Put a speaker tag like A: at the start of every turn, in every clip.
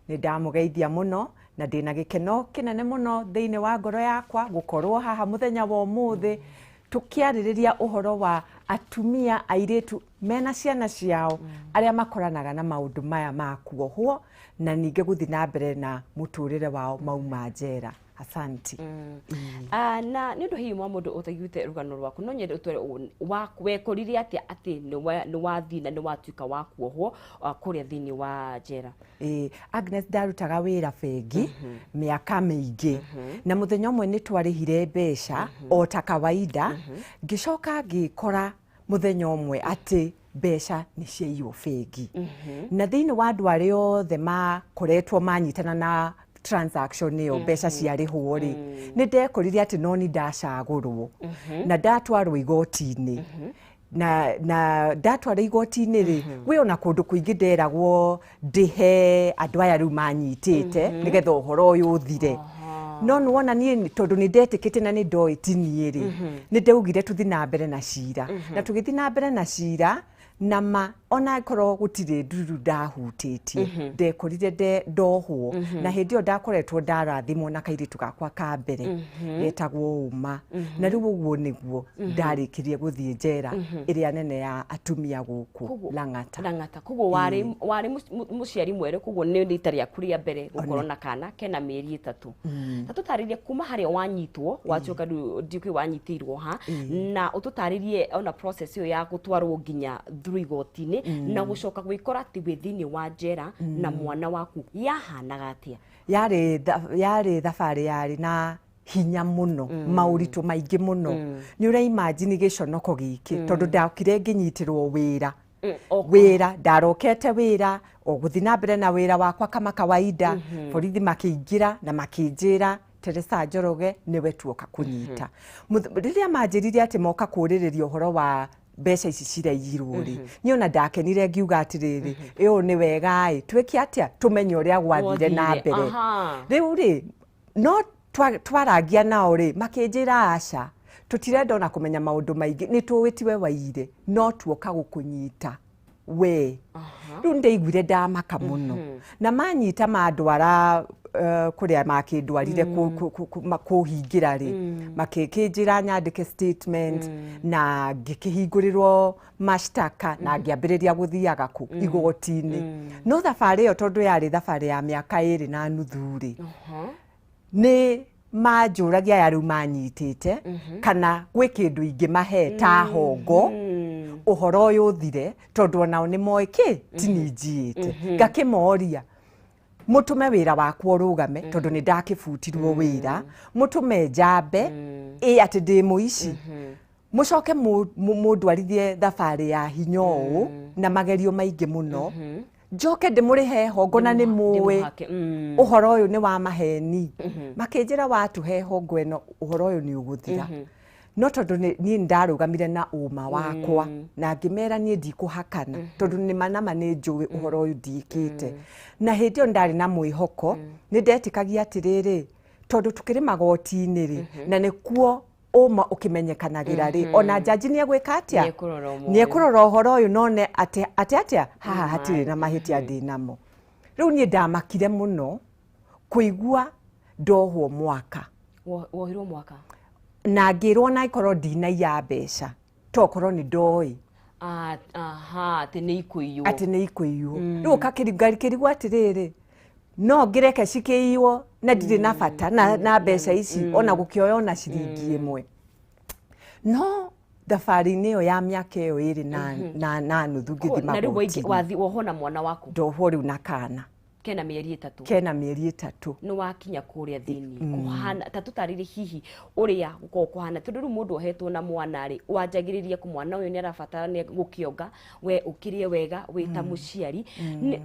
A: Nĩ ndamũgeithia mũno na ndĩna gĩkeno kĩnene mũno thĩinĩ wa ngoro yakwa gũkorwo haha mũthenya wa ũmũthĩ tũkĩarĩrĩria ũhoro wa atumia airĩtu mena ciana ciao arĩa makoranaga na maũndũ maya ma kuohwo na ningĩ gũthiĩ na mbere na mũtũrĩre wao mauma njera. Asanti.
B: Ah, na nĩ ũndũ hihi mwa mũndũ ũtaiguĩte rũgano rwaku, no nyende ũtwĩre wekorire atĩa atĩ nĩ wathiĩ na nĩ watuĩka wa kuohwo kũrĩa thĩinĩ wa njera?
A: Ĩĩ, Agnes, ndarutaga wĩra bengi mĩaka mĩingĩ na mũthenya ũmwe nĩ twarĩhire mbeca o ta kawaida, ngĩcoka ngĩkora mũthenya ũmwe atĩ mbeca nĩ ciaiywo bengi, na thĩinĩ wa andũ arĩa othe makoretwo manyitana na transaction ĩyo, mbeca ciarĩhwo rĩ, nĩ ndekorire atĩ no ni ndacagũrwo na ndatwarwo igoti-inĩ. Na ndatwara igoti-inĩ rĩ, gwĩ ona kũndũ kũingĩ nderagwo ndĩhe andũ aya rĩu manyitĩte nĩgetha ũhoro ũyũ ũthire, no nĩwona niĩ tondũ nĩ ndetĩkĩtie na nĩ ndoĩ ti niĩ rĩ, nĩ ndaugire tũthi na mbere na cira, na tũgĩthiĩ na mbere na cira. Na ma ona korwo gũtirĩ nduru ndahutĩtie, ndekorire ndohwo. Na hĩndĩ ĩyo ndakoretwo ndarathimwo na kairĩtu gakwa ka mbere getagwo Ũma, na rĩu ũguo nĩguo ndarĩkirie gũthiĩ njera ĩrĩa nene ya atumia gũkũ Lang'ata.
B: Lang'ata. Koguo warĩ mũciari mwerũ, koguo nĩ rita rĩaku rĩa mbere gũkorwo na kana kena mĩeri 3. Ta tũtarĩrie kuma harĩa wanyitwo, watuĩka rĩu ndiũĩ wanyitĩirwo ha, na ũtũtarĩrie ona process ĩyo ya gũtwarwo nginya through igoti-inĩ na gũcoka gwĩkora atĩ wĩ thĩinĩ wa njera na mwana waku, yahanaga atĩa?
A: Yarĩ thabarĩ yarĩ na hinya mũno, maũritũ maingĩ mũno. Nĩ ũraimagine gĩconoko gĩkĩ, tondũ ndokire ngĩnyitĩrwo wĩra. Wĩra ndarokete wĩra o gũthiĩ na mbere na wĩra wakwa kama kawaida, borithi makĩingĩra na makĩnjĩra, "Teresa Njoroge, nĩwe tuoka kũnyita." Rĩrĩa manjĩrire atĩ moka kũrĩrĩria ũhoro wa mbeca ici ciraiyirwo rĩ, niĩ ona ndakenire ngiuga atĩrĩrĩ, ĩũ nĩ wega ĩ, twĩke atĩa tũmenye ũrĩa gwathire na
B: Gwathire,
A: mbere. Rĩu rĩ, no twarangia nao rĩ, makĩnjĩra, "Aca, tũtirenda ona kũmenya maũndũ maingĩ, nĩ tũĩ tiwe waire, no tuoka gũkũnyita we." Rĩu nĩndaiguire ndamaka mũno na manyita mandwara kũrĩa makĩndwarire kũhingĩra rĩ, makĩkĩnjĩra nyandĩke statement na ngĩkĩhingũrĩrwo mashtaka na ngĩambĩrĩria gũthiaga kũ igoti-inĩ. No thabarĩ ĩyo, tondũ yarĩ thabarĩ ya mĩaka 2.5 rĩ, nĩ manjũragia aya rĩu manyitĩte kana gwĩ kĩndũ ingĩmahe ta hongo ũhoro ũyũ ũthire, tondũ onao nĩ moĩ kĩ ti niĩ njiyĩte. Ngakĩmoria mũtũme wĩra wakwa ũrũgame, tondũ nĩ ndakĩbutirwo wĩra, mũtũme njambe ĩ atĩ ndĩ mũici, mũcoke mũndwarithie thabarĩ ya hinya ũũ na magerio maingĩ mũno, njoke ndĩmũrĩhe hongo na nĩ mũĩ
B: Ndĩmũhake.
A: Ũhoro ũyũ nĩ wa maheni. Makĩnjĩra, "Watũhe hongo ĩno, ũhoro ũyũ nĩ ũgũthira." No tondũ niĩ nĩ ndarũgamire na ũma wakwa na ngĩmera niĩ ndikũhakana, tondũ nĩ nama nĩ njũĩ ũhoro ũyũ ndiĩkĩte. Na hĩndĩ ĩyo ndarĩ na mwĩhoko, nĩ ndetĩkagia atĩrĩrĩ, tondũ tũkĩrĩ magoti-inĩ rĩ, na nĩkuo ũma ũkĩmenyekanagĩra rĩ, ona njanji nĩ egwĩka atĩa?
B: Nĩekũrora ũma.
A: Nĩ ekũrora ũhoro ũyũ none atĩ atĩa haha hatirĩ na mahĩtia ndĩ namo. Rĩu niĩ ndamakire mũno kũigua ndohwo mwaka.
B: Wohirwo mwaka?
A: Na ngĩrwo na ikorwo ndinaiya mbeca, tokorwo nĩ ndoĩ.
B: Ah, aha, atĩ nĩ ikũiywo.
A: Atĩ nĩ ikũiywo. Rĩu ũkakĩrigwo atĩrĩrĩ, no ngĩreke cikĩiywo na ndirĩ na bata na mbeca ici ona gũkĩoya ona ciringi ĩmwe? No thabarĩ-inĩ ĩyo ya mĩaka ĩyo ĩrĩ na nuthu ngĩthiĩ
B: Na rĩu
A: magoti-inĩ,
B: wathi wohwo na mwana waku?
A: Ndohwo rĩu na kana.
B: Kena mĩeri 3.
A: Kena mĩeri 3.
B: Nĩ wakinya kũrĩa thĩinĩ, kũhana ta tũtarĩrie hihi ũrĩa gũkoragwo kũhana, tondũ rĩu mũndũ ohetwo na mwana rĩ, wanjagĩrĩria kũ mwana ũyũ nĩ arabatara nĩ gũkĩonga, we ũkĩrĩe wega wĩ ta mũciari.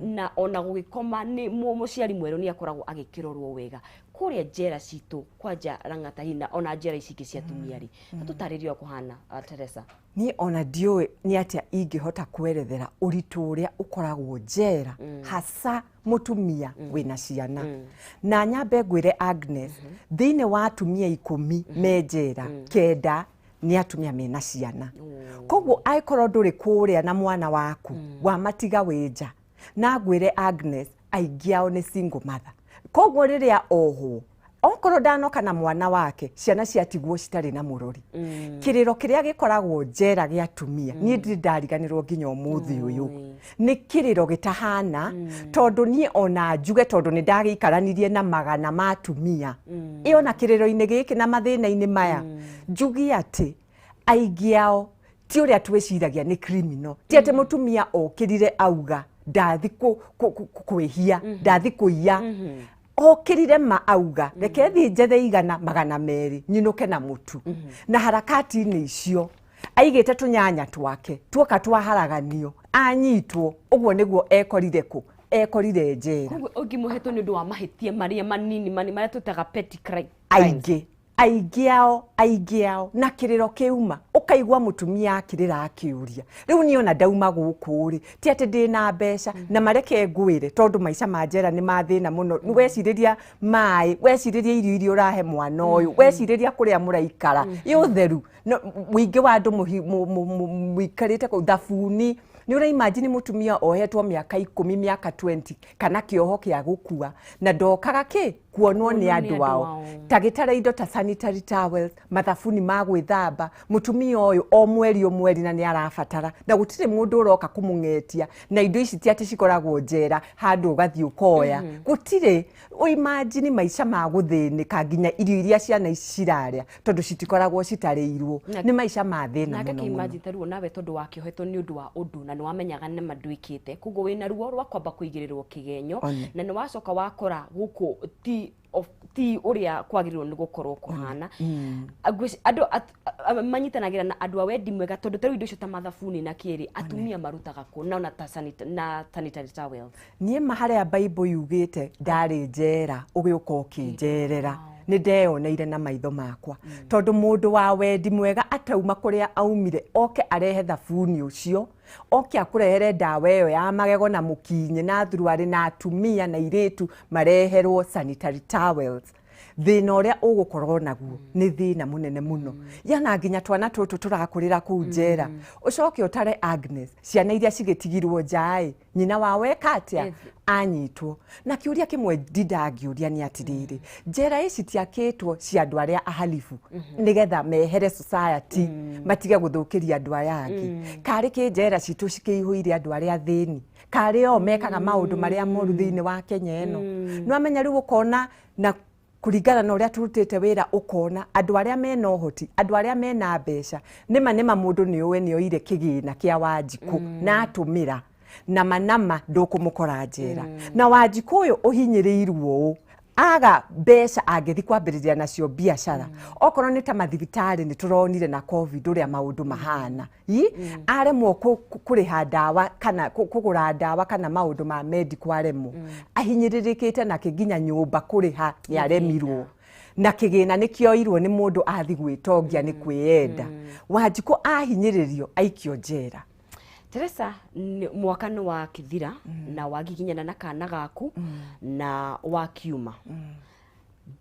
B: Na ona gũgĩkoma nĩ mũciari mwerũ nĩ akoragwo agĩkĩrorwo wega kũrĩa njera citũ, kwanja Lang'ata hihi na ona njera ici ingĩ cia atumia rĩ. Ta tũtarĩrie ũrĩa kũhana, Teresa.
A: Niĩ ona ndiũĩ nĩ atĩa ingĩhota kwerethera ũritũ ũrĩa ũkoragwo njera, hasa mũtumia wĩna ciana. Na nyambe ngwĩre Agnes, thĩinĩ wa atumia 10 me njera, 9 nĩ atumia mena ciana. Koguo angĩkorwo ndũrĩ kũrĩa na mwana waku, wamatiga wĩ nja, na ngwĩre Agnes, Aingĩ ao nĩ single mother, koguo rĩrĩa ohwo, okorwo ndanoka na mwana wake, ciana ciatigwo citarĩ na mũrori. Kĩrĩro kĩrĩa gĩkoragwo njera gĩa atumia, niĩ ndirĩ ndariganĩrwo nginya ũmũthĩ ũyũ. Nĩ kĩrĩro gĩtahana, tondũ niĩ ona njuge, tondũ nĩ ndagĩikaranirie na magana ma atumia ĩ ona kĩrĩro-inĩ gĩkĩ na mathĩna-inĩ maya, njuge atĩ aingĩ ao ti ũrĩa twĩciragia nĩ criminal. Ti atĩ mũtumia okĩrire auga ndathi kwĩhia, ndathi kũiya. Okĩrire ma auga reke thiĩ njethe 100, 200 nyinũke na mũtu, na harakati-inĩ icio aigĩte tũnyanya twake tuoka twaharaganio, anyitwo. Ũguo nĩguo ekorire kũ ekorire njera.
B: Koguo ũngĩmũhetwo nĩ ũndũ wa mahĩtia marĩa manini manini marĩa twĩtaga petty crime.
A: Aingĩ, aingĩ ao, aingĩ ao na kĩrĩro kĩuma ũkaigua mũtumia akĩrĩra akĩũria, rĩu niĩ ona ndauma gũkũ rĩ, ti atĩ ndĩna mbeca. Na mareke ngwĩre, tondũ maica ma njera nĩ ma thĩna mũno. Nĩ wecirĩria maĩ, wecirĩria irio iria ũrahe mwana ũyũ, wecirĩria kũrĩa mũraikara, ĩ ũtheru, no, mũingĩ wa andũ mũikarĩte kũu, thabuni. Nĩ ũraimagine mũtumia ohetwo mĩaka 10, mĩaka 20, kana kĩoho kĩa gũkua, na ndokaga kĩ kuonwo nĩ
B: Kuonwo nĩ
A: andũ
B: andũ
A: ao.
B: Ao.
A: Ta gĩtara indo ta sanitary towels, mathabuni ma gwĩthamba, mũtumia ũyũ o mweri o mweri na nĩ arabatara, na gũtirĩ mũndũ ũroka kũmũng'etia. Na indo ici ti atĩ cikoragwo njera handũ ũgathiĩ ũkoya, gũtirĩ. Ũimagine maica ma gũthĩnĩka, nginya irio iria ciana ici cirarĩa, tondũ citikoragwo citarĩirwo. Nĩ maica ma thĩna
B: nake
A: mũno mũno.
B: Kĩimanji ta ruo nawe, tondũ wakĩohetwo nĩ ũndũ wa ũndũ na nĩ wamenyaga nĩma ndwĩkĩte, koguo wĩna ruo rwa kwamba kũigĩrĩrwo kĩgenyo.
A: One.
B: Na nĩ wacoka wakora gũkũ ti ũrĩa kwagĩrĩirwo nĩ gũkorwo kũhana. Andũ manyitanagĩra na andũ a wendi mwega, tondũ ta rĩu indo icio ta mathabuni na kĩrĩ, atumia marutaga kũ na ona ta na sanitary towels?
A: Niĩ ma harĩa Bible yugĩte ndarĩ njera ũgĩũka ũkĩnjerera, nĩ ndeyoneire na maitho makwa, tondũ mũndũ wa wendi mwega atauma kũrĩa aumire oke arehe thabuni ũcio, oke akũrehere ndawa ĩyo ya magego na mũkinyĩ na thuruarĩ, na atumia na irĩtu mareherwo sanitary towels, thĩna ũrĩa ũgũkorwo naguo nĩ thĩna mũnene mũno. Yana nginya twana tũtũ tũrakũrĩra kũu njera, ũcoke ũtare, Agnes, ciana iria cigĩtigirwo nja-ĩ, nyina wao eka atĩa? Anyitwo. Na kĩũria kĩmwe ndindangĩũria nĩ atĩrĩrĩ, njera ici tiakĩtwo cia andũ arĩa ahalifu nĩgetha mehere society, matige gũthũkĩria andũ aya angĩ? Karĩ kĩ njera citũ cikĩihũire andũ arĩa athĩni, karĩ o mekaga maũndũ marĩa moru thĩinĩ wa Kenya ĩno? Nĩwamenya rĩu ũkona na kũringana na ũrĩa tũrutĩte wĩra, ũkona andũ arĩa mena ũhoti, andũ arĩa mena mbeca, nĩma nĩma mũndũ nĩ ũĩ nĩ oire kĩgĩna kĩa Wanjikũ na atũmĩra nama nama, ndũkũmũkora njera. Na Wanjikũ ũyũ ũhinyĩrĩirwo ũũ aga mbeca angĩthi kwambĩrĩria nacio biacara, okorwo nĩ ta mathibitarĩ, nĩ tũronire na COVID ũrĩa maũndũ mahana. I aremwo kũrĩha ndawa kana kũgũra ndawa kana maũndũ ma medical, aremwo, ahinyĩrĩrĩkĩte nakĩ, nginya nyũmba kũrĩha nĩ aremirwo, na kĩgĩna nĩ kĩoirwo nĩ mũndũ athi gwĩtongia nĩ kwĩyenda. Wanjikũ ahinyĩrĩrio aikio njera.
B: Teresa, mwaka nĩ wakĩthira na wagiginyana na kana gaku na wakiuma.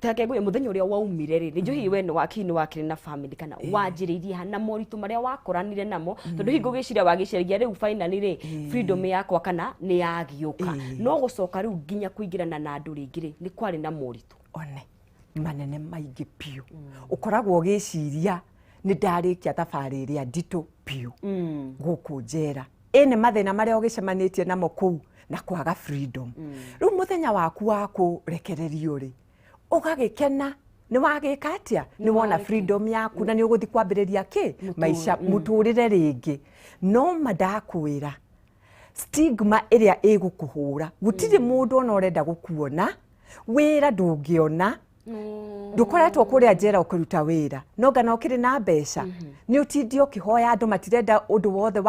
B: Take ngwĩre, mũthenya ũrĩa waumire rĩ, nĩ njũĩ hihi we nĩ waki nĩ wakĩrĩ na family, kana wanjĩrĩirie ha na moritũ marĩa wakoranire namo, tondũ hihi ngũgĩciria wagĩciragia rĩu finally rĩ, freedom yakwa kana nĩ yagĩũka, no gũcoka rĩu nginya kũingĩrana na andũ rĩngĩ rĩ, nĩ kwarĩ na moritũ?
A: One manene maingĩ biũ. Ũkoragwo ũgĩciria nĩ ndarĩkia thabarĩ ĩrĩa nditũ biũ gũkũ njera. Ĩ nĩ mathĩna marĩa ũgĩcemanĩtie namo kũu na kwaga freedom. Rĩu mũthenya waku wa kũrekererio rĩ, ũgagĩkena nĩ wagĩka atĩa, nĩ wona freedom yaku na nĩ ũgũthiĩ kwambĩrĩria kĩ maica mũtũrĩre rĩngĩ. No ma ndakwĩra, stigma ĩrĩa ĩgũkũhũra, gũtirĩ mũndũ ona ũrenda gũkuona, wĩra ndũngĩona, ndũkoretwo kũrĩa njera ũkĩruta wĩra no ngana ũkĩrĩ na mbeca, nĩ ũtindie ũkĩhoya, andũ matirenda ũndũ wothe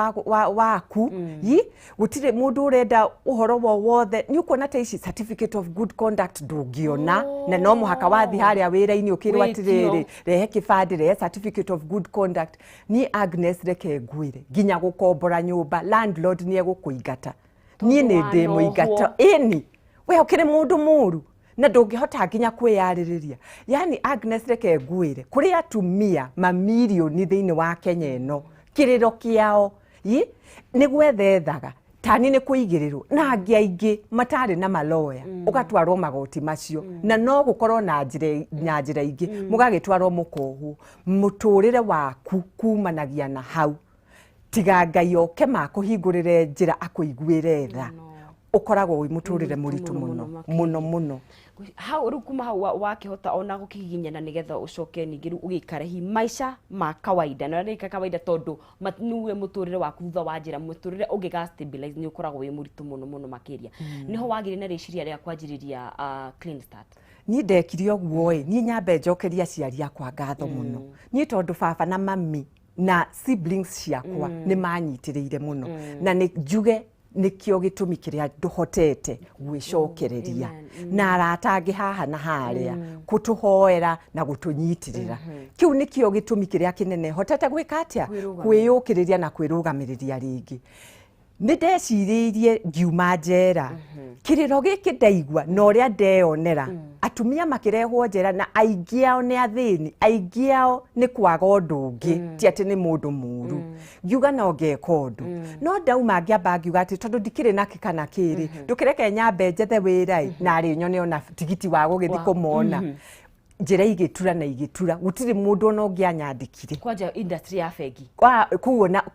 A: waku. Yi gũtirĩ mũndũ ũrenda ũhoro wo wothe. Nĩ ũkuona ta ici certificate of good conduct ndũngĩona, na no mũhaka wathi harĩa wĩra-inĩ ũkĩrwo
B: Wĩtio.
A: atĩrĩrĩ, rehe kĩbandĩ, rehe certificate of good conduct. Niĩ Agnes, reke ngwĩre, nginya gũkombora nyũmba, landlord nĩ egũkũingata. Niĩ nĩ ndĩ mũingata. Ĩni we ũkĩrĩ mũndũ mũru na ndũngĩhota nginya kwĩyarĩrĩria. Yani Agnes, reke ngwĩre, kũrĩ atumia mamirioni thĩinĩ wa Kenya ĩno, kĩrĩro kĩao i nĩ gwethethaga. Tani nĩ kũigĩrĩrwo na angĩ aingĩ matarĩ na maloya, ũgatwarwo magoti macio na no gũkorwo na njĩra, na njĩra ingĩ mũgagĩtwarwo mũkohwo. Mũtũrĩre waku kumanagia na hau, tiga Ngai oke makũhingũrĩre njĩra, akũiguĩre tha, ũkoragwo wĩ mũtũrĩre mũritũ mũno mũno mũno.
B: Hau rĩu, kuma hau wakĩhota ona gũkĩgiginyana nĩgetha ũcoke ningĩ rĩu ũgĩikare hihi maica ma kawaida na ũrĩa kawaida, tondũ nĩwe mũtũrĩre waku thutha wa njĩra, mũtũrĩre ũngĩga stabilize nĩ ũkoragwo wĩ mũritũ mũno mũno makĩria, nĩho wagĩrĩ na rĩciria rĩa kwanjĩrĩria Clean Start?
A: Niĩ ndekire ũguo ĩ, niĩ nyambe njokerie aciari akwa ngatho mũno niĩ, tondũ baba na mami na siblings ciakwa nĩ manyitĩrĩire mũno, na nĩ njuge nĩkĩo gĩtũmi kĩrĩa ndũhotete gwĩcokereria. Na arata angĩ haha na harĩa kũtũhoera na gũtũnyitĩrĩra, kĩu nĩkĩo gĩtũmi kĩrĩa kĩnene hotete gwĩka atĩa?
B: Kwĩrũgamĩrĩra.
A: Kwĩyũkĩrĩria na kwĩrũgamĩrĩria rĩngĩ. Nĩ ndecirĩirie ngiuma njera, kĩrĩro gĩkĩ ndaigua na ũrĩa ndeyonera atumia makĩrehwo njera, na aingĩ ao nĩ athĩni, aingĩ ao nĩ kwaga ũndũ ũngĩ, ti atĩ nĩ mũndũ mũru. Ngiuga no ngeka ũndũ, no ndauma ngĩamba ngiuga atĩ tondũ ndikĩrĩ nakĩ kana kĩrĩ, ndũkĩreke nyambe njethe wĩra ĩ, narĩ nyone ona tigiti wa gũgĩthiĩ kũmona. Njĩra igĩtura na igĩtura, gũtirĩ mũndũ ona ũngĩ anyandĩkire.
B: Kwanja industry ya bengi.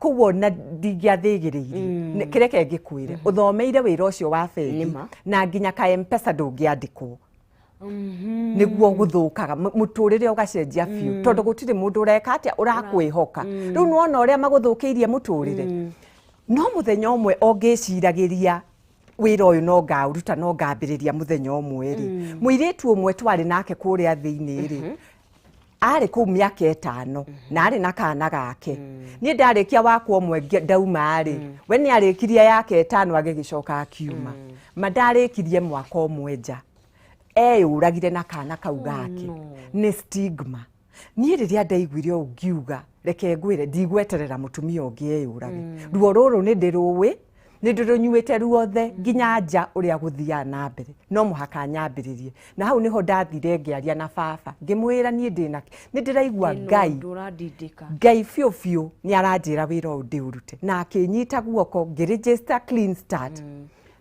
A: Kũu ona ndingĩathĩgĩrĩirie. Kĩreke ngĩkwĩre, ũthomeire wĩra ũcio wa bengi
B: Nĩma.
A: na nginya ka Mpesa ndũngĩandĩkwo, nĩguo gũthũkaga mũtũrĩre ũgacenjia biũ, tondũ gũtirĩ mũndũ ũreka atĩa, ũrakwĩhoka. Rĩu nĩwona ũrĩa magũthũkĩirie mũtũrĩre. No mũthenya ũmwe o ngĩciragĩria wĩra ũyũ no ngaũruta, no ngambĩrĩria mũthenya ũmwe rĩ, mũirĩtu ũmwe twarĩ nake kũrĩa thĩinĩ rĩ, arĩ kũu mĩaka 5 na arĩ na kana gake. Niĩ ndarĩkia wakwa ũmwe ndauma rĩ, we nĩ arĩkirie yake 5, agĩgĩcoka akiuma. Ma ndarĩkirie mwaka ũmwe nja, eyũragire na kana kau gake. Nĩ stigma. Niĩ rĩrĩa ndaiguire ũũ, ngiuga reke ngwĩre, ndigweterera mũtumia ũngĩ eyũrage. Ruo rũrũ nĩ ndĩrũĩ, nĩ ndĩrũnyuĩte ruothe nginya nja, ũrĩa gũthiaga na mbere no mũhaka nyambĩrĩrie. Na hau nĩho ndathire ngĩaria na baba, ngĩmwĩra niĩ ndĩna nĩ ndĩraigua Ngai
B: Ndũrandindĩka.
A: Ngai biũ biũ nĩ aranjĩra wĩra ũyũ ndĩũrute, na akĩnyita guoko ngĩregister Clean Start,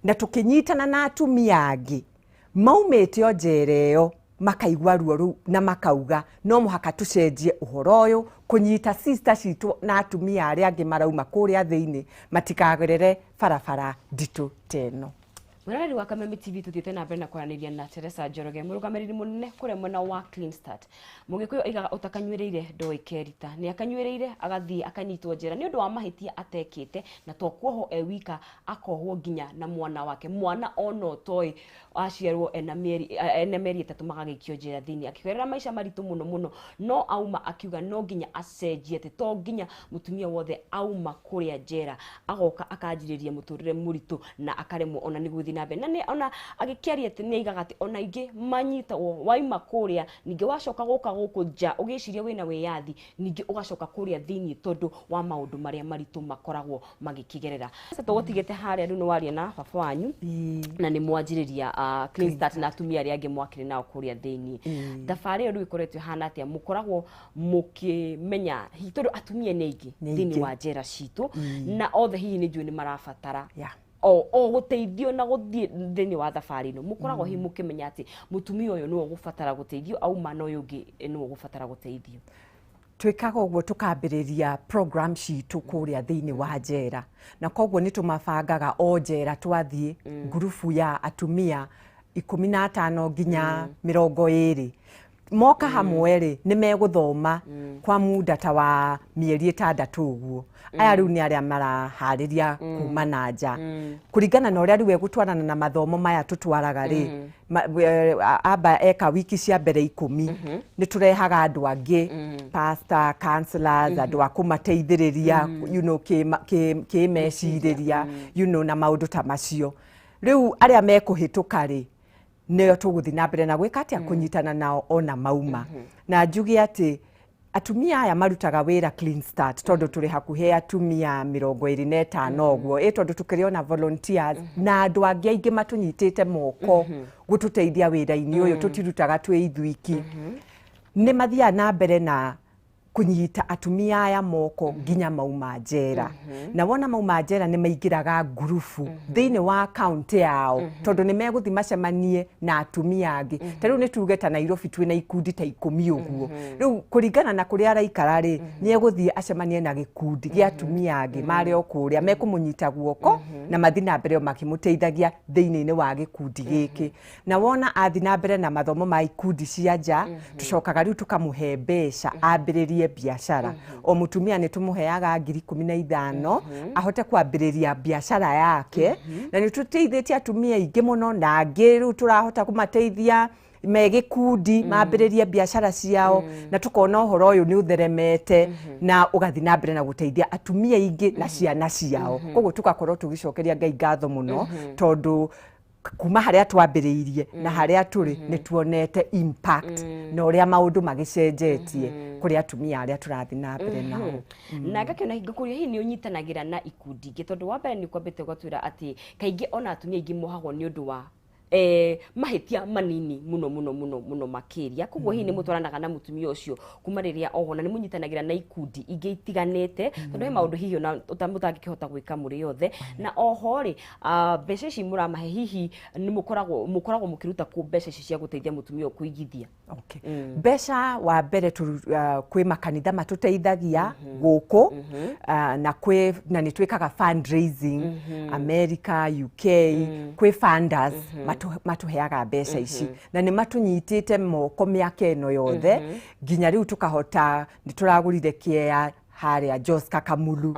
A: na tũkĩnyitana na atumia angĩ maumĩte o njera ĩyo, makaigua ruo rũu na makauga no mũhaka tũcenjie ũhoro ũyũ, kũnyita sister citũ na atumia arĩa angĩ marauma kũrĩa thĩinĩ matikagerere barabara nditũ ta ĩno.
B: Mwĩroreri wa Kameme TV, tuthiĩte na mbere na kwaranĩria na Teresa Njoroge, mũrũgamĩrĩri mũnene kũrĩa mwena wa Clean Start. Mũgĩkũyũ aigaga ũtakanyuĩrĩire ndoĩ kerita. Nĩ akanyuĩrĩire agathiĩ akanyitwo njera nĩ ũndũ wa mahĩtia atekĩte, na to kuohwo e wika, akohwo nginya na mwana wake, mwana ona ũtoĩ aciarwo ena mĩeri 3, magagĩikio njera thĩinĩ, akĩgerera maica maritũ mũno mũno. No auma akiuga no nginya acenjie, atĩ to nginya mũtumia wothe auma kũrĩa njera agoka akanjĩrĩria mũtũrĩre mũritũ na akaremwo ona nĩ gũthiĩ na mbere. Na nĩ ona agĩkĩaria atĩ nĩ aigaga atĩ ona ingĩ manyitagwo, waima kũrĩa ningĩ wacoka gũka gũkũ nja ũgĩciria wĩna wĩyathi, ningĩ ũgacoka kũrĩa thĩinĩ tondũ wa maũndũ marĩa maritũ makoragwo magĩkĩgerera. Sasa tũgũtigĩte harĩa rĩu nĩ waria na baba wanyu na nĩ mwanjĩrĩria Clean Start na atumia arĩa angĩ mwakĩrĩ nao kũrĩa thĩinĩ. Thabarĩ ĩyo rĩu ĩkoretwo ĩhana atĩa? Mũkoragwo mũkĩmenya hihi, tondũ atumia nĩ aingĩ
A: Nĩ
B: thĩinĩ
A: aingĩ.
B: wa njera citũ, na othe hihi nĩ njũĩ nĩ marabatara o gũteithio na gũthiĩ thĩinĩ wa thabarĩ ĩno. Mũkoragwo hihi mũkĩmenya atĩ mũtumia ũyũ nĩwe ũgũbatara gũteithio auma na ũyũ ũngĩ nĩwe ũgũbatara gũteithio?
A: Twĩkaga ũguo, tũkambĩrĩria program citũ kũrĩa thĩinĩ wa njera, na koguo nĩ tũmabangaga o njera twathiĩ, ngurubu ya atumia 15 nginya 20 moka hamwe rĩ, nĩ megũthoma kwa muda ta wa mĩeri 6 ũguo. Aya rĩu nĩ arĩa maraharĩria kuma na nja, kũringana na ũrĩa rĩu egũtwarana na mathomo maya tũtwaraga rĩ, amba eka wiki cia mbere 10, nĩ tũrehaga andũ angĩ, pastor, counselors, andũ a kũmateithĩrĩria kĩmecirĩria na maũndũ ta macio. Rĩu arĩa mekũhĩtũka rĩ, nĩo tũgũthiĩ na mbere na gwĩka atĩa, kũnyitana nao ona mauma. Na njuge atĩ atumia aya marutaga wĩra Clean Start, tondũ tũrĩ hakuhĩ atumia 25 ũguo ĩ, tondũ tũkĩrĩ ona volunteers na andũ angĩ aingĩ matũnyitĩte moko gũtũteithia wĩra-inĩ ũyũ, tũtirutaga twĩ ithuiki. Nĩ mathiaga na mbere na Kũnyita atumia aya moko nginya mauma njera. Na wona mauma njera, nĩ maingĩraga ngurubu thĩinĩ wa kaunti yao, tondũ nĩ megũthiĩ macemanie na atumia angĩ. Ta rĩu nĩ tuge ta Nairobi twĩna ikundi ta 10 ũguo. Rĩu kũringana na kũrĩa araikara rĩ, nĩ egũthiĩ acemanie na gĩkundi gĩa atumia angĩ marĩ o kũrĩa mekũmũnyita guoko na mathiĩ na mbere o makĩmũteithagia thĩinĩ-inĩ wa gĩkundi gĩkĩ. Na wona athiĩ na mbere na mathomo ma ikundi cia nja, tũcokaga rĩu tũkamũhe mbeca ambĩrĩrie biacara. O mũtumia nĩ tũmũheaga 15,000 ahote kwambĩrĩria biacara yake. Na nĩ tũteithĩtie atumia aingĩ mũno, na angĩ rĩu tũrahota kũmateithia me gĩkundi mambĩrĩrie biacara ciao, na tũkona ũhoro ũyũ nĩ ũtheremete na ũgathiĩ na mbere na gũteithia atumia aingĩ na ciana ciao. Koguo tũgakorwo tũgĩcokeria Ngai ngatho mũno, tondũ kuma harĩa twambĩrĩirie na harĩa tũrĩ, nĩ tuonete impact na ũrĩa maũndũ magĩcenjetie kũrĩ atumia arĩa tũrathiĩ na mbere nao.
B: Na ngakĩona ngũkũria, hihi nĩ ũnyitanagĩra na ikundi ingĩ? Tondũ wa mbere nĩ kwambĩte ũgatwĩra atĩ kaingĩ ona atumia aingĩ mohagwo nĩ ũndũ wa mahĩtia manini mũno mũno mũno mũno makĩria. Koguo hihi nĩ mũtwaranaga na mũtumia ũcio kuma rĩrĩa ohwo, na nĩ mũnyitanagĩra na ikundi ingĩ itiganĩte, tondũ he maũndũ hihi ona mũtangĩkĩhota gwĩka mũrĩ othe? Na oho rĩ, mbeca ici mũramahe, hihi nĩ mũkoragwo mũkĩruta kũ mbeca ici cia gũteithia mũtumia ũyũ kũigithia?
A: Okay. Mbeca wa mbere kwĩ makanitha matũteithagia gũkũ, na kwĩ na nĩ twĩkaga fundraising America, UK, kwĩ funders matũheaga mbeca ici, na nĩ matũnyitĩte moko mĩaka ĩno yothe nginya rĩu tũkahota. Nĩ tũragũrire kĩea harĩa Joska Kamulu,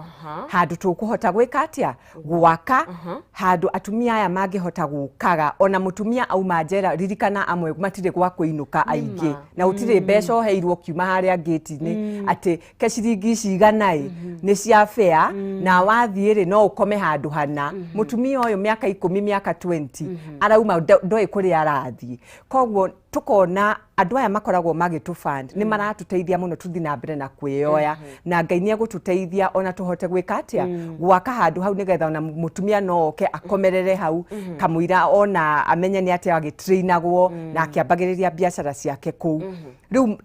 A: handũ tũkũhota gwĩka atĩa, gwaka handũ atumia aya mangĩhota gũkaga ona mũtumia auma njera. Ririkana amwe matirĩ gwa kũinũka aingĩ, na gũtirĩ mbeca ũheirwo kiuma harĩa ngĩti-inĩ atĩ ke ciringi ici igana ĩ nĩ cia fare, na wathiĩ rĩ, no ũkome handũ hana. Mũtumia ũyũ mĩaka 10, mĩaka 20 arauma, ndoĩ kũrĩa arathiĩ. Koguo tukona andũ aya makoragwo magĩtũ fund nĩ maratũteithia mũno tũthiĩ na mbere na kwĩyoya, na Ngai nĩ egũtũteithia ona tũhote gwĩka atĩa, gwaka handũ hau, nĩgetha ona mũtumia no oke akomerere hau kamũira ona amenye nĩ atĩa agĩtrainagwo na akĩambagĩrĩria biacara ciake kũu. Rĩu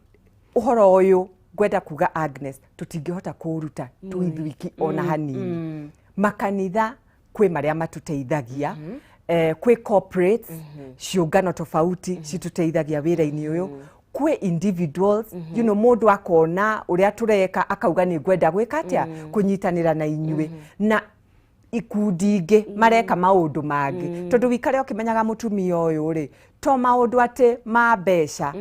A: ũhoro ũyũ ngwenda kuga, Agnes, tũtingĩhota kũũruta twĩ ithuiki ona hanini. Makanitha kwĩ marĩa matũteithagia, kwĩ corporates, ciũngano tofauti citũteithagia wĩra-inĩ ũyũ, kwĩ individuals, mũndũ akona ũrĩa tũreka akauga nĩ ngwenda gwĩka atĩa, kũnyitanĩra na inyuĩ, na ikundi ingĩ mareka maũndũ mangĩ. Tondũ wikare ũkĩmenyaga mũtumia ũyũ rĩ, to maũndũ atĩ ma mbeca,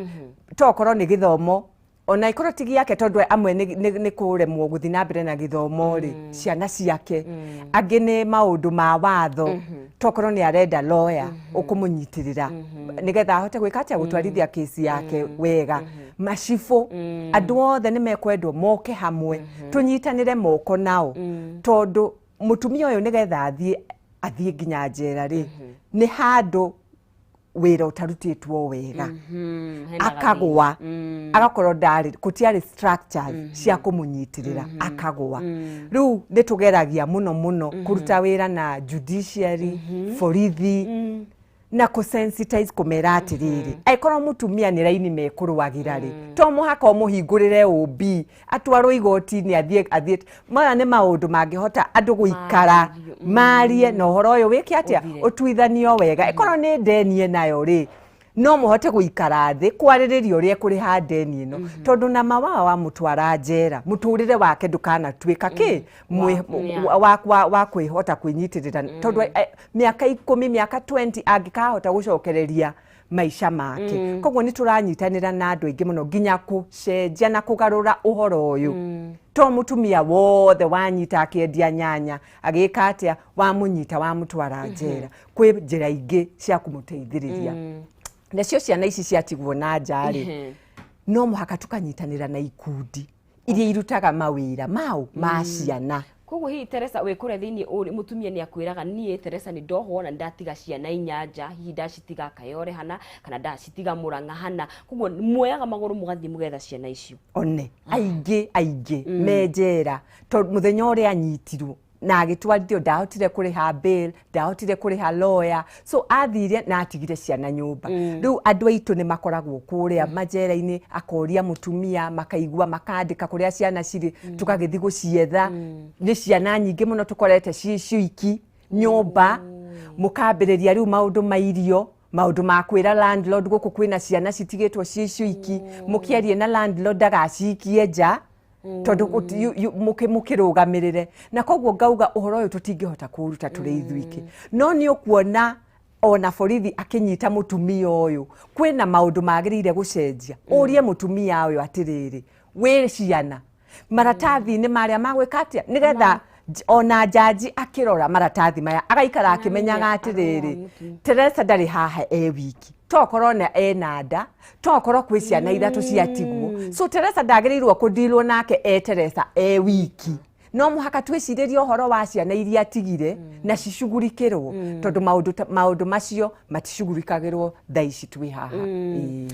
A: to korwo nĩ gĩthomo, ona ikorwo ti gĩake, tondũ amwe nĩ kũremwo gũthiĩ na mbere na gĩthomo rĩ, ciana ciake. Angĩ nĩ maũndũ ma watho, tokorwo nĩ arenda lawyer ũkũmũnyitĩrĩra nĩgetha ahote gwĩka atĩa, gũtwarithia kesi yake wega. Macibũ, andũ othe nĩ mekwendwo moke hamwe tũnyitanĩre moko nao, tondũ mũtumia ũyũ nĩgetha athiĩ nginya njera rĩ, nĩ handũ wĩra ũtarutĩtwo wega, akagwa, agakorwo ndarĩ, gũtiarĩ structures cia kũmũnyitĩrĩra, akagwa. Rĩu nĩ tũgeragia mũno mũno kũruta wĩra na judiciary, borithi, na kũ-sensitize, kũmera atĩrĩrĩ, angĩkorwo mũtumia nĩ raini mekũrũagĩra rĩ, to mũhaka ũmũhingũrĩre OB atwarwo igoti-inĩ, athiĩ. Maya nĩ maũndũ mangĩhota andũ gũikara marie na ũhoro ũyũ wĩke atĩa,
B: Ũthire.
A: Ũtuithanio wega. Ĩkorwo nĩ ndeni ĩnayo rĩ, no mũhote gũikara thĩ kwarĩrĩria ũrĩa ekũrĩha ndeni ĩno, tondũ na mawawa wamũtwara njera, mũtũrĩre wake ndũkanatuĩka kĩ wa kwĩhota kwĩnyitĩrĩra, tondũ mĩaka 10, mĩaka 20 angĩkahota gũcokereria maica make. Koguo nĩ tũranyitanĩra na andũ aingĩ mũno nginya kũcenjia na kũgarũra ũhoro ũyũ. To mũtumia wothe wanyita akĩendia nyanya agĩka atĩa, wamũnyita wamũtwara njera. Kwĩ njĩra ingĩ cia kũmũteithĩrĩria. Nacio ciana ici ciatigwo na nja rĩ, no mũhaka tũkanyitanĩra na ikundi iria irutaga mawĩra mau ma ciana.
B: Koguo hihi Teresa, wĩ kũrĩa thĩinĩ ũrĩ mũtumia nĩ akwĩraga, "Niĩ Teresa nĩ ndohwo na ndatiga ciana inyanja, hihi ndacitiga Kayore hana kana ndacitiga Mũrang'a hana." Koguo muoyaga magũrũ mũgathiĩ mũgetha ciana icio?
A: One aingĩ aingĩ me njera, tondũ mũthenya ũrĩa anyitirwo Na agĩtwarithio, ndahotire kũrĩha bail, ndahotire kũrĩha lawyer, so athire na atigire ciana nyũmba. Rĩu andũ aitũ nĩ makoragwo kũrĩa manjera-inĩ, akoria mũtumia, makaigua, makandĩka kũrĩa ciana cirĩ, tũgagĩthiĩ gũcietha. Nĩ ciana nyingĩ mũno tũkorete ciĩ ciiki nyũmba. Mũkambĩrĩria rĩu maũndũ ma irio, maũndũ ma kwĩra landlord gũkũ kwĩna ciana citigĩtwo ciĩ ciiki, mũkĩarie na landlord ndagacikie nja, tondũ mũkĩrũgamĩrĩre. Na koguo ngauga ũhoro ũyũ tũtingĩhota kũũruta tũrĩ ithuiki, no nĩ ũkuona ona borithi akĩnyita mũtumia ũyũ, kwĩna maũndũ magĩrĩire gũcenjia. Ũrie mũtumia ũyũ atĩrĩrĩ, wĩ ciana maratathi-inĩ marĩa magwĩka atĩa, nĩgetha ona jaji akĩrora maratathi maya agaikara akĩmenyaga atĩrĩrĩ, Teresa ndarĩ haha e wiki, tokorwo na ena nda, tokorwo kwĩ ciana ithatũ ciatigwo. So Teresa ndagĩrĩirwo kũndirwo nake e Teresa e wiki. No mũhaka twĩcirĩrie ũhoro wa ciana iria atigire na cicugurikĩrwo, tondũ maũndũ macio maticugurikagĩrwo thaa ici twĩ haha. Ĩĩ.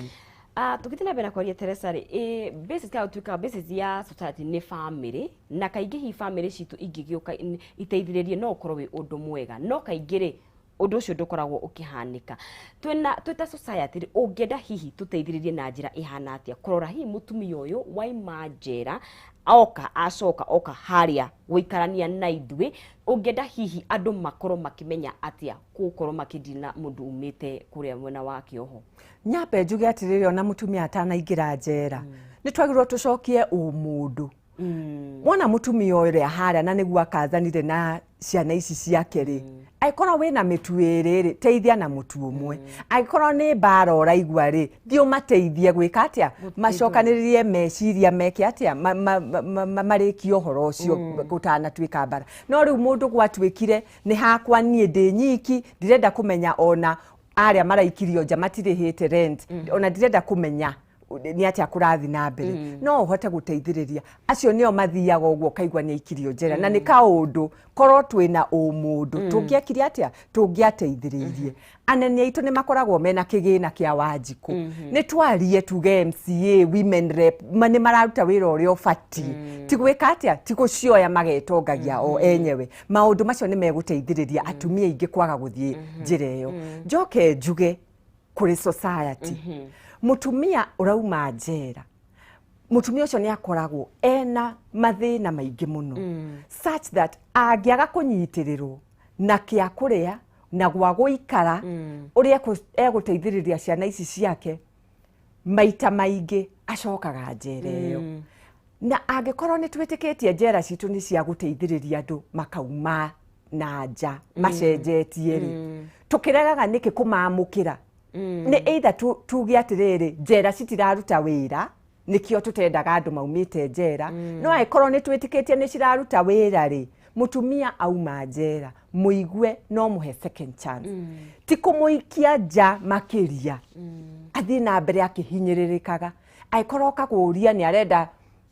B: Ah, tũgĩthiĩ na mbere na kwaria, Teresa rĩ, basis ka gũtuĩka basis ya society nĩ family, na kaingĩ hihi family citũ ingĩgĩũka iteithĩrĩrie no ũkorwo wĩ ũndũ mwega, no kaingĩ rĩ, ũndũ ũcio ndũkoragwo ũkĩhanĩka. Twĩna twĩ ta society rĩ, ũngĩenda hihi tũteithĩrĩrie na njĩra ĩhana atĩa kũrora hihi mũtumia ũyũ waima njera oka acoka oka harĩa gũikarania na ithuĩ? Ũngĩenda hihi andũ makorwo makĩmenya atĩa gũkorwo makĩndina mũndũ umĩte kũrĩa mwena wa kĩoho?
A: Nyambe njuge atĩrĩrĩ, ona mũtumia atanaingĩra njera, nĩ twagĩrĩirwo tũcokie ũmũndũ. Wona mũtumia ũrĩa harĩa na nĩguo akathanire na ciana ici ciake rĩ, angĩkorwo wĩna mĩtu ĩrĩ rĩ, teithia na mũtu ũmwe. Angĩkorwo nĩ mbara ũraigua rĩ, thiĩ ũmateithie gwĩka atĩa, macokanĩrĩrie meciria, meke atĩa, marĩkie ũhoro ũcio gũtanatuĩka mbara. No rĩu mũndũ gwatuĩkire nĩ hakwa, niĩ ndĩ nyiki, ndirenda kũmenya ona arĩa maraikirio nja matirĩhĩte rent, ona ndirenda kũmenya nĩ atĩa kũrathiĩ na mbere. No ũhote gũteithĩrĩria acio nĩo mathiaga ũguo, ũkaigua nĩ aikirio njera na nĩ kaũndũ. Korwo twĩna ũmũndũ, tũngĩekire atĩa? Tũngĩateithĩrĩirie. Anene aitũ nĩ makoragwo mena kĩgĩna kĩa Wanjikũ, nĩ twarie tuge MCA, women rep nĩ mararuta wĩra ũrĩa ũbatiĩ, ti gwĩka atĩa, ti gũcioya magetongagia o enyewe. Maũndũ macio nĩ megũteithĩrĩria atumia aingĩ kwaga gũthiĩ njĩra ĩyo. Njoke njuge kũrĩ society, mũtumia ũrauma njera, mũtumia ũcio nĩ akoragwo ena mathĩna maingĩ mũno, such that angĩaga kũnyitĩrĩrwo na kĩa kũrĩa na gwa gũikara, ũrĩa egũteithĩrĩria ciana ici ciake, maita maingĩ acokaga njera ĩyo. Na angĩkorwo nĩ twĩtĩkĩtie njera citũ nĩ cia gũteithĩrĩria andũ makauma na nja macenjetie rĩ, tũkĩregaga nĩkĩ kũmamũkĩra? Nĩ either tuge atĩrĩrĩ, njera citiraruta wĩra, nĩkĩo tũtendaga andũ maumĩte njera. No angĩkorwo nĩ twĩtĩkĩtie nĩ ciraruta wĩra rĩ, mũtumia auma njera, mũigue no mũhe second chance, ti kũmũikia nja makĩria athiĩ na mbere akĩhinyĩrĩrĩkaga. Angĩkorwo kagũria nĩ arenda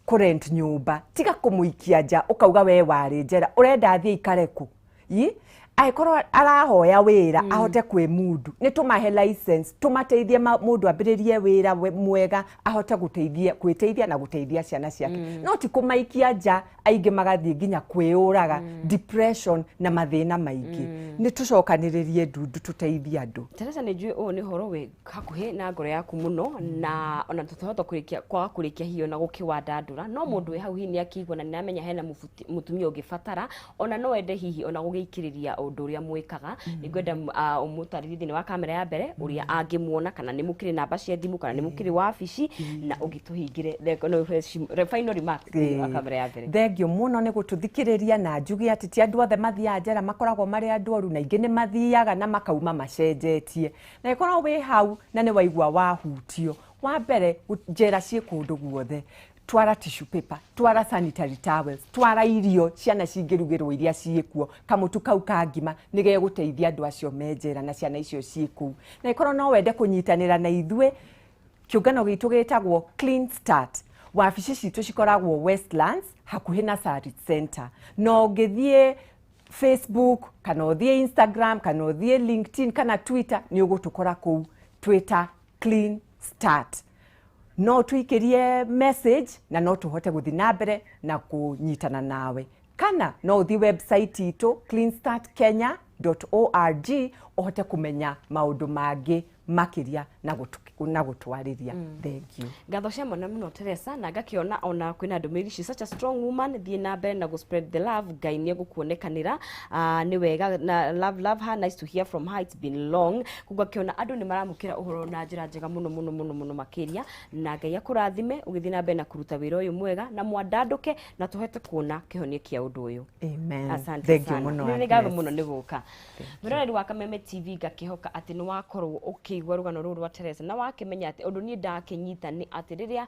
A: kũrent nyũmba, tiga kũmũikia nja ũkauga we warĩ njera, ũrenda athiĩ ikare kũ? Yi angĩkorwo arahoya wĩra ahote kwĩmundu, nĩ tũmahe license, tũmateithie mũndũ ambĩrĩrie wĩra mwega, ahote gũteithia, gwĩteithia na gũteithia ciana ciake, no ti kũmaikia nja, aingĩ magathiĩ nginya kwĩyũraga, depression na mathĩna maingĩ. Nĩ tũcokanĩrĩrie ndundu tũteithie andũ.
B: Teresa, nĩ njũĩ ũyũ nĩ ũhoro wĩ hakuhĩ na ngoro yaku mũno, na ona tũtahota kũrĩkia kwaga kũrĩkia hihi ona gũkĩwandandũra, no mũndũ wĩ hau hihi nĩ akĩigua na nĩramenya hena mũtumia ũngĩbatara ona no ende hihi ona gũgĩikĩrĩria ũndũ ũrĩa mwĩkaga. Nĩ ngwenda ũmũtarĩrie thĩinĩ wa kamera ya mbere ũrĩa angĩmuona, kana nĩ mũkĩrĩ namba cia thimũ, kana nĩ mũkĩrĩ wabici, na ũgĩtũhingĩre no final remarks thĩinĩ wa kamera ya mbere.
A: Thengio mũno nĩ gũtũthikĩrĩria, na njuge atĩ ti andũ othe mathiaga njera makoragwo marĩ andũ oru, na aingĩ nĩ mathiaga na makauma macenjetie. Na ĩkorwo wĩ hau na nĩ waigua wahutio, wa mbere, njera ciĩ kũndũ guothe. Twara tissue paper, twara sanitary towels, twara irio ciana cingĩrugĩrwo iria ciĩkuo, kamũtu kau ka ngima nĩ gegũteithia andũ acio me njera na ciana icio ciĩ kũu. Na ĩkorwo no wende kũnyitanĩra na ithuĩ, kĩũngano gitũ gĩtagwo Clean Start. Wabici citũ cikoragwo Westlands, hakuhĩ na Sarit Center. Na ũngĩthiĩ Facebook kana ũthiĩ Instagram kana ũthiĩ LinkedIn kana Twitter, nĩ ũgũtũkora kũu twĩta Clean Start. No tũikĩrie message na no tũhote gũthiĩ na mbere na kũnyitana nawe. Kana no ũthiĩ website itũ cleanstartkenya.org ũhote kũmenya maũndũ mangĩ makĩria na gũtwarĩria. Thank you.
B: Ngatho cia mwana mũno Teresa, na ngakĩona ona kwĩna ndũmĩrĩri ici, such a strong woman, thiĩ na mbere na gũ spread the love, Ngai nĩ egũkuonekanĩra. Nĩ wega na love, love her, nice to hear from her, it's been long. Koguo ngakĩona andũ nĩ maramũkĩra ũhoro na njĩra njega mũno mũno mũno mũno makĩria, na Ngai akũrathime ũgĩthiĩ na mbere na kũruta wĩra ũyũ mwega, na mwandandũke na tũhote kuona kĩhonia kĩa ũndũ ũyũ.
A: Amen.
B: Asante
A: Thank you
B: sana.
A: mũno,
B: Nĩ ngatho
A: Agnes.
B: mũno nĩ gũka. Mwĩroreri wa Kameme TV, ngakĩhoka atĩ nĩ wakorwo ũkĩigua rũgano rũrũ rwa Teresa na wakĩmenya atĩ ũndũ niĩ ndakĩnyita nĩ atĩ rĩrĩa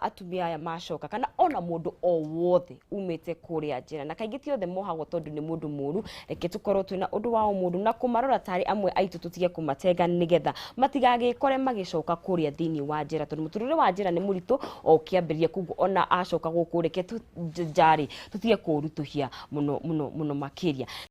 B: atumia aya macoka, kana ona mũndũ o wothe umĩte kũrĩa njera, na kaingĩ ti othe mohagwo tondũ nĩ mũndũ mũru, reke tũkorwo twĩna ũndũ wa ũmũndũ na kũmarora tarĩ amwe aitũ, tũtige kũmatenga nĩgetha matigagĩkore magĩcoka kũrĩa thĩinĩ wa njera, tondũ mũtũrĩre wa njera nĩ mũritũ o ũkĩambĩrĩria. Koguo ona acoka gũkũ, reke njarĩ tũtige kũũritũhia mũno mũno mũno makĩria.